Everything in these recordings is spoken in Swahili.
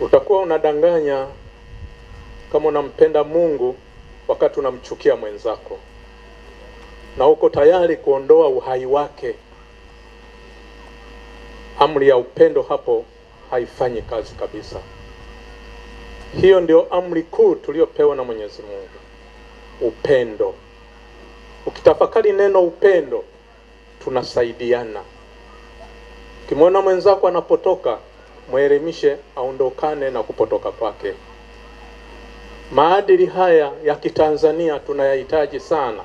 Utakuwa unadanganya kama unampenda Mungu wakati unamchukia mwenzako na uko tayari kuondoa uhai wake. Amri ya upendo hapo haifanyi kazi kabisa. Hiyo ndio amri kuu tuliyopewa na Mwenyezi Mungu, upendo. Ukitafakari neno upendo, tunasaidiana. Ukimwona mwenzako anapotoka, mwelimishe aondokane na kupotoka kwake. Maadili haya ya Kitanzania tunayahitaji sana.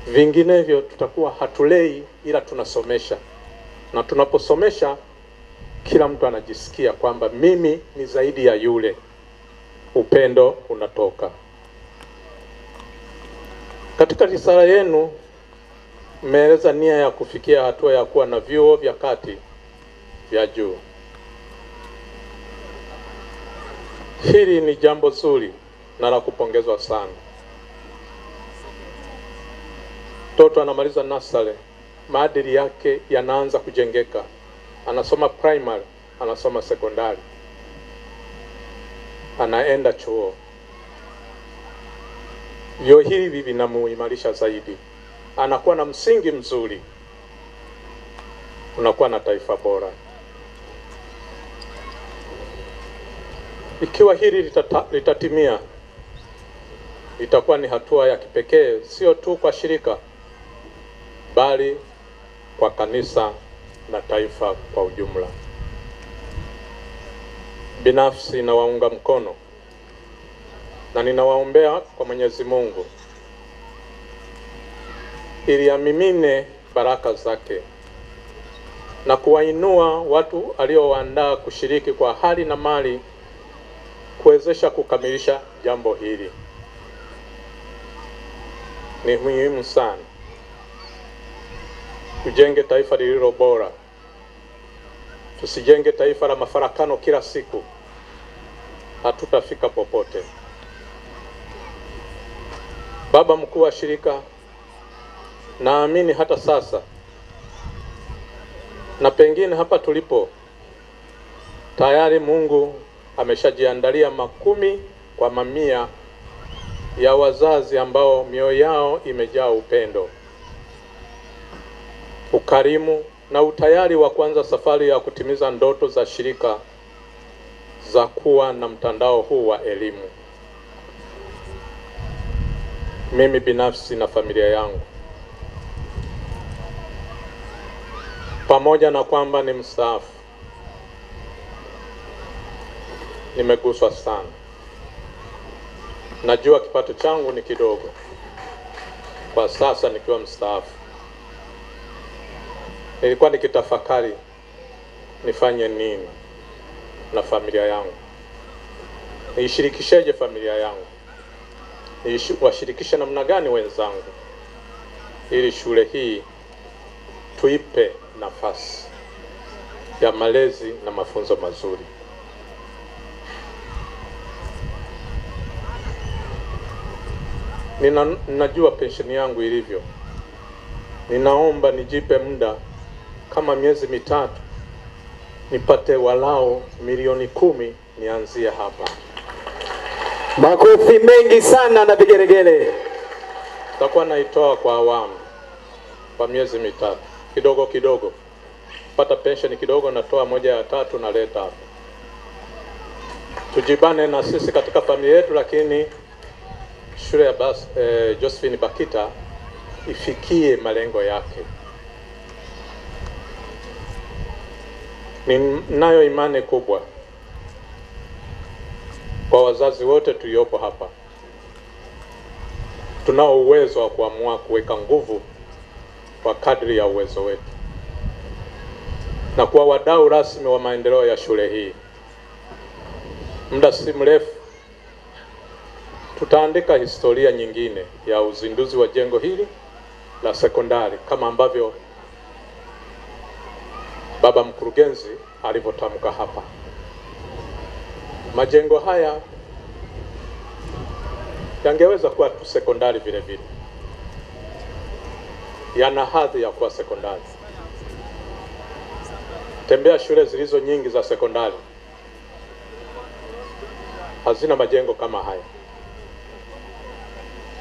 Vinginevyo tutakuwa hatulei ila tunasomesha. Na tunaposomesha, kila mtu anajisikia kwamba mimi ni zaidi ya yule. Upendo unatoka. Katika risala yenu mmeeleza nia ya kufikia hatua ya kuwa na vyuo vya kati vya juu. Hili ni jambo zuri na la kupongezwa sana. Mtoto anamaliza nasale, maadili yake yanaanza kujengeka. Anasoma primary, anasoma sekondari, anaenda chuo. Vyuo hivi vinamuimarisha zaidi, anakuwa na msingi mzuri, unakuwa na taifa bora. Ikiwa hili litatimia, litakuwa ni hatua ya kipekee, sio tu kwa shirika, bali kwa kanisa na taifa kwa ujumla. Binafsi nawaunga mkono na ninawaombea kwa Mwenyezi Mungu ili amimine baraka zake na kuwainua watu aliowaandaa kushiriki kwa hali na mali kuwezesha kukamilisha jambo hili. Ni muhimu sana tujenge taifa lililo bora. Tusijenge taifa la mafarakano kila siku, hatutafika popote. Baba mkuu wa shirika, naamini hata sasa na pengine hapa tulipo tayari Mungu ameshajiandalia makumi kwa mamia ya wazazi ambao mioyo yao imejaa upendo, ukarimu na utayari wa kuanza safari ya kutimiza ndoto za shirika za kuwa na mtandao huu wa elimu. Mimi binafsi na familia yangu, pamoja na kwamba ni mstaafu, nimeguswa sana. Najua kipato changu ni kidogo kwa sasa nikiwa mstaafu. Nilikuwa nikitafakari nifanye nini na familia yangu, niishirikisheje familia yangu, washirikishe namna gani wenzangu, ili shule hii tuipe nafasi ya malezi na mafunzo mazuri. Ninajua pensheni yangu ilivyo. Ninaomba nijipe muda kama miezi 3 nipate walao 10,000,000 nianzie hapa. Makofi mengi sana na vigelegele. Nitakuwa naitoa kwa awamu kwa miezi 3, kidogo kidogo. Pata pensheni kidogo, natoa 1/3 naleta hapa. Tujibane na sisi katika familia yetu, lakini shule ya Josephine Bakhita ifikie malengo yake. Ninayo imani kubwa kwa wazazi wote tuliopo hapa. Tunao uwezo wa kuamua kuweka nguvu kwa kadri ya uwezo wetu na kuwa wadau rasmi wa maendeleo ya shule hii. Muda si mrefu tutaandika historia nyingine ya uzinduzi wa jengo hili la sekondari kama ambavyo baba mkurugenzi alivyotamka hapa. Majengo haya yangeweza kuwa tu sekondari vile vile, yana hadhi ya kuwa sekondari. Tembea shule zilizo nyingi za sekondari, hazina majengo kama haya.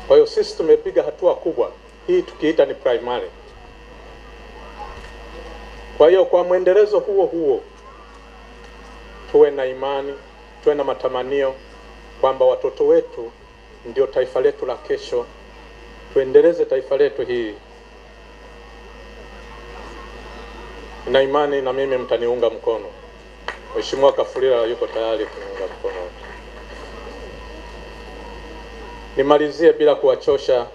Kwa hiyo sisi tumepiga hatua kubwa, hii tukiita ni primary. Kwa hiyo kwa mwendelezo huo huo, tuwe na imani, tuwe na matamanio kwamba watoto wetu ndio taifa letu la kesho. Tuendeleze taifa letu hili. Na imani na mimi mtaniunga mkono. Mheshimiwa Kafulila yuko tayari kuniunga mkono. Nimalizie bila kuwachosha,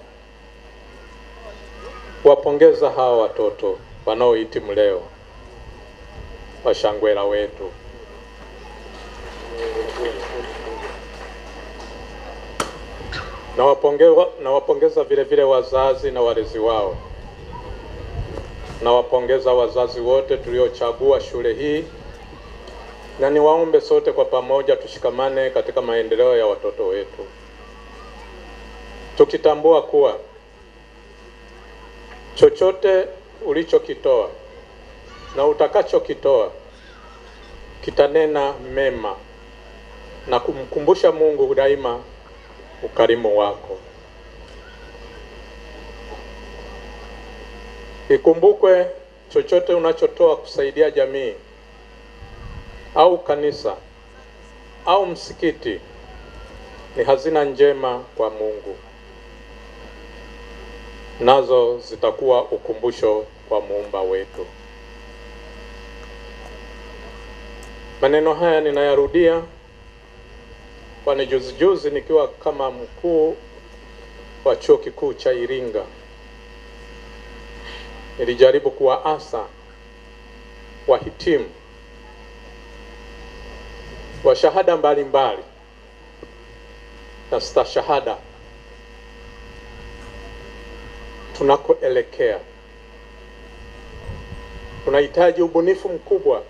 kuwapongeza hawa watoto wanaohitimu leo, washangwela wetu. Nawapongeza vile vile wazazi na walezi wao. Nawapongeza wazazi wote tuliochagua shule hii, na niwaombe sote kwa pamoja tushikamane katika maendeleo ya watoto wetu, tukitambua kuwa chochote ulichokitoa na utakachokitoa kitanena mema na kumkumbusha Mungu daima ukarimu wako. Ikumbukwe, chochote unachotoa kusaidia jamii au kanisa au msikiti ni hazina njema kwa Mungu, nazo zitakuwa ukumbusho kwa Muumba wetu. Maneno haya ninayarudia kwani juzi juzi nikiwa kama mkuu wa Chuo Kikuu cha Iringa nilijaribu kuwaasa wahitimu wa shahada mbalimbali na stashahada tunakoelekea. Tunahitaji ubunifu mkubwa.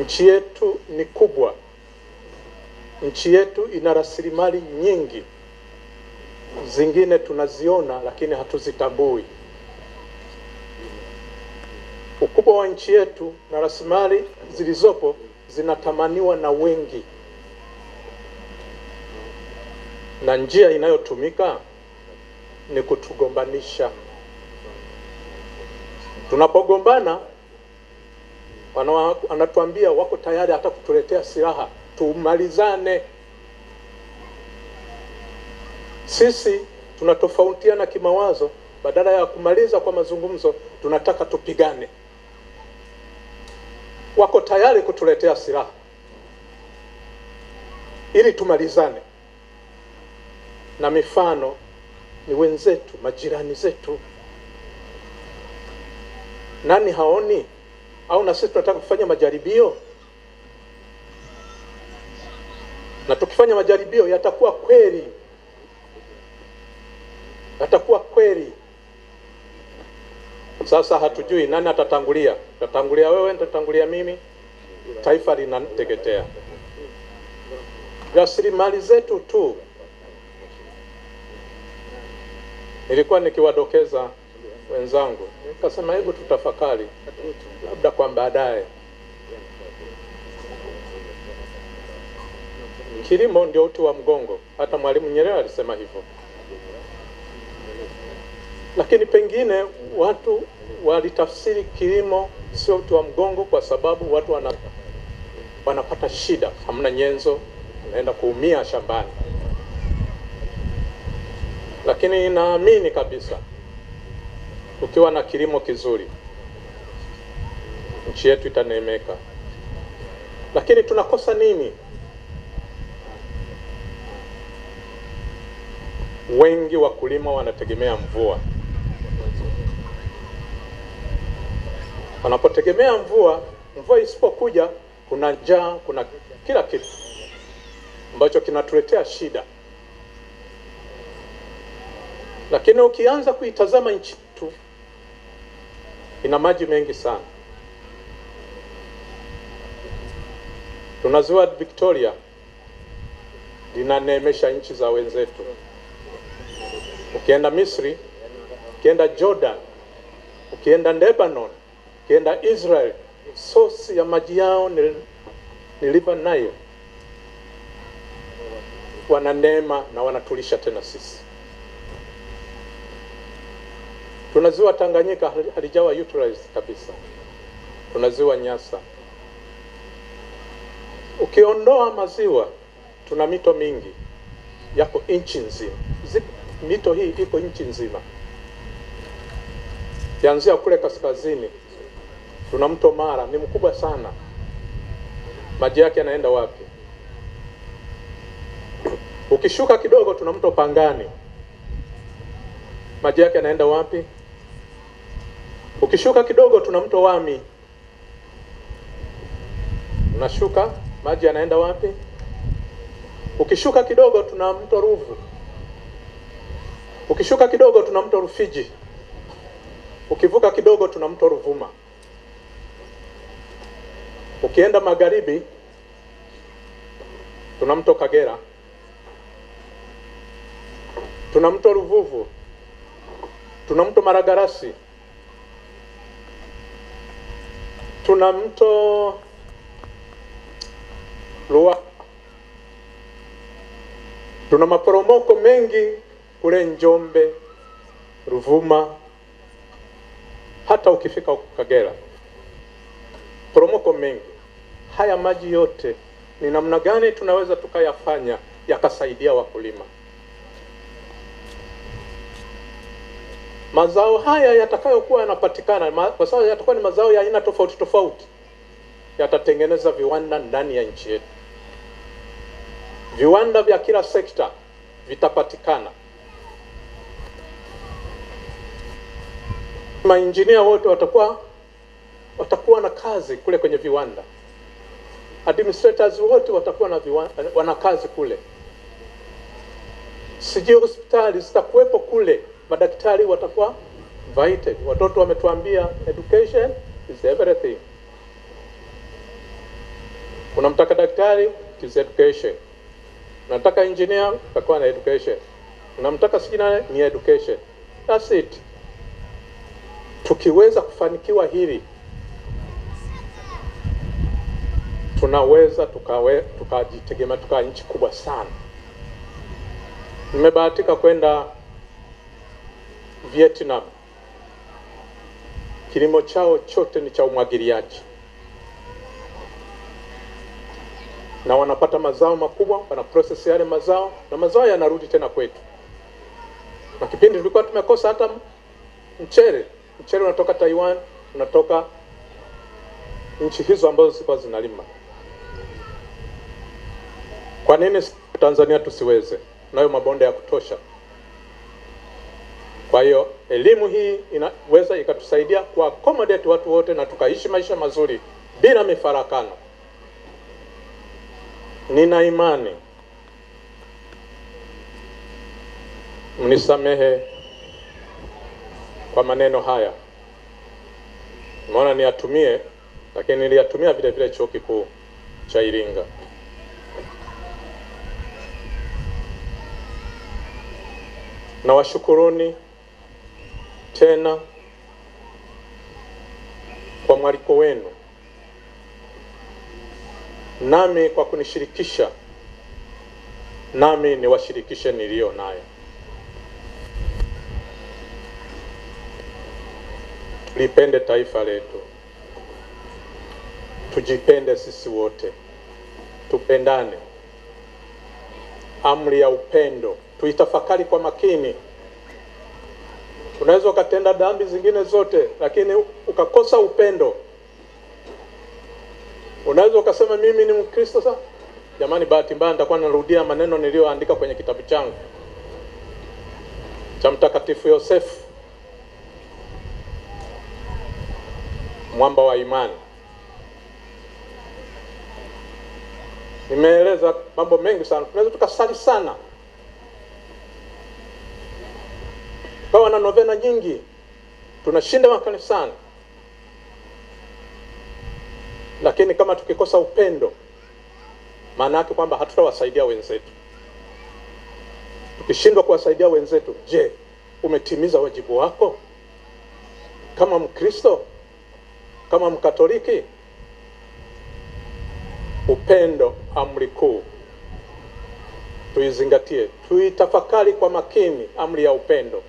Nchi yetu ni kubwa. Nchi yetu ina rasilimali nyingi. Zingine tunaziona lakini hatuzitambui. Ukubwa wa nchi yetu na rasilimali zilizopo zinatamaniwa na wengi, na njia inayotumika ni kutugombanisha. Tunapogombana wanatuambia wako tayari hata kutuletea silaha tumalizane. Sisi tunatofautiana kimawazo, badala ya kumaliza kwa mazungumzo tunataka tupigane. Wako tayari kutuletea silaha ili tumalizane. Na mifano ni wenzetu, majirani zetu. Nani haoni? Au na sisi tunataka kufanya majaribio? Na tukifanya majaribio yatakuwa kweli. Yatakuwa kweli. Sasa hatujui nani atatangulia. Tatangulia wewe, nitatangulia mimi. Taifa linateketea. Rasilimali zetu tu. Nilikuwa nikiwadokeza wenzangu, nikasema hebu tutafakari labda kwa baadaye. Kilimo ndio uti wa mgongo, hata Mwalimu Nyerere alisema hivyo. Lakini pengine watu walitafsiri kilimo sio uti wa mgongo kwa sababu watu wanapata shida, hamna nyenzo, wanaenda kuumia shambani. Lakini naamini kabisa ukiwa na kilimo kizuri nchi yetu itaneemeka. Lakini tunakosa nini? Wengi wakulima wanategemea mvua. Wanapotegemea mvua, mvua isipokuja kuna njaa, kuna kila kitu ambacho kinatuletea shida. Lakini ukianza kuitazama nchi tu, ina maji mengi sana. Tuna ziwa Victoria linaneemesha nchi za wenzetu. Ukienda Misri, ukienda Jordan, ukienda Lebanon, ukienda Israel, source ya maji yao ni River Nile. Wana neema na wanatulisha tena sisi. Tuna ziwa Tanganyika halijawa utilized kabisa. Tuna ziwa Nyasa. Ukiondoa maziwa, tuna mito mingi yako nchi nzima. Mito hii iko nchi nzima. Kianzia kule kaskazini tuna mto Mara, ni mkubwa sana. Maji yake yanaenda wapi? Ukishuka kidogo tuna mto Pangani. Maji yake yanaenda wapi? Ukishuka kidogo tuna mto Wami. Unashuka, maji yanaenda wapi? Ukishuka kidogo tuna mto Ruvu. Ukishuka kidogo tuna mto Rufiji. Ukivuka kidogo tuna mto Ruvuma. Ukienda magharibi tuna mto Kagera. Tuna mto Ruvuvu. Tuna mto Maragarasi. Tuna mto Ruaha. Tuna maporomoko mengi kule Njombe, Ruvuma, hata ukifika huko Kagera, poromoko mengi. Haya maji yote ni namna gani tunaweza tukayafanya yakasaidia wakulima? Mazao haya yatakayokuwa yanapatikana, kwa sababu yatakuwa ni mazao ya aina tofauti tofauti, yatatengeneza viwanda ndani ya nchi yetu. Viwanda vya kila sekta vitapatikana. Mainjinia wote watakuwa na kazi kule kwenye viwanda. Administrators wote watakuwa na wana kazi kule. Sijui hospitali zitakuwepo kule, madaktari watakuwa invited. Watoto wametuambia education is everything. Unamtaka daktari, it is education. Unataka engineer, utakuwa na education. Unamtaka sijina, ni education. That's it. Tukiweza kufanikiwa hili, tunaweza tukajitegemea, tukawa nchi kubwa sana. Nimebahatika kwenda Vietnam. Kilimo chao chote ni cha umwagiliaji. Na wanapata mazao makubwa, wana process yale mazao, na mazao yanarudi tena kwetu. Na kipindi tulikuwa tumekosa hata mchele. Mchele unatoka Taiwan, unatoka nchi hizo ambazo zilikuwa zinalima. Kwa nini Tanzania tusiweze? Nayo mabonde ya kutosha. Kwa hiyo elimu hii inaweza ikatusaidia ku accommodate watu wote na tukaishi maisha mazuri bila mifarakano. Nina imani, mnisamehe kwa maneno haya, maana niyatumie, lakini niliyatumia vile vile chuo kikuu cha Iringa. Na washukuruni tena kwa mwaliko wenu, nami kwa kunishirikisha, nami niwashirikishe nilio nayo. Tulipende taifa letu, tujipende sisi wote, tupendane. Amri ya upendo tuitafakari kwa makini. Unaweza ukatenda dhambi zingine zote, lakini ukakosa upendo. Unaweza ukasema mimi ni Mkristo sasa. Jamani, bahati mbaya nitakuwa narudia maneno niliyoandika kwenye kitabu changu cha Mtakatifu Yosefu, mwamba wa imani. Nimeeleza mambo mengi sana. Tunaweza tukasali sana, tukawa na novena nyingi, tunashinda makanisani, lakini kama tukikosa upendo, maana yake kwamba hatutawasaidia wenzetu. Tukishindwa kuwasaidia wenzetu, je, umetimiza wajibu wako kama Mkristo, kama Mkatoliki? Upendo amri kuu. Tuizingatie, tuitafakari kwa makini amri ya upendo.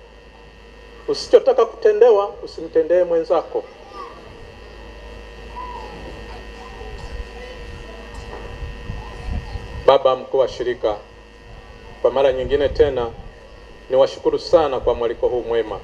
Usichotaka kutendewa usimtendee mwenzako. Baba mkuu wa shirika, kwa mara nyingine tena niwashukuru sana kwa mwaliko huu mwema.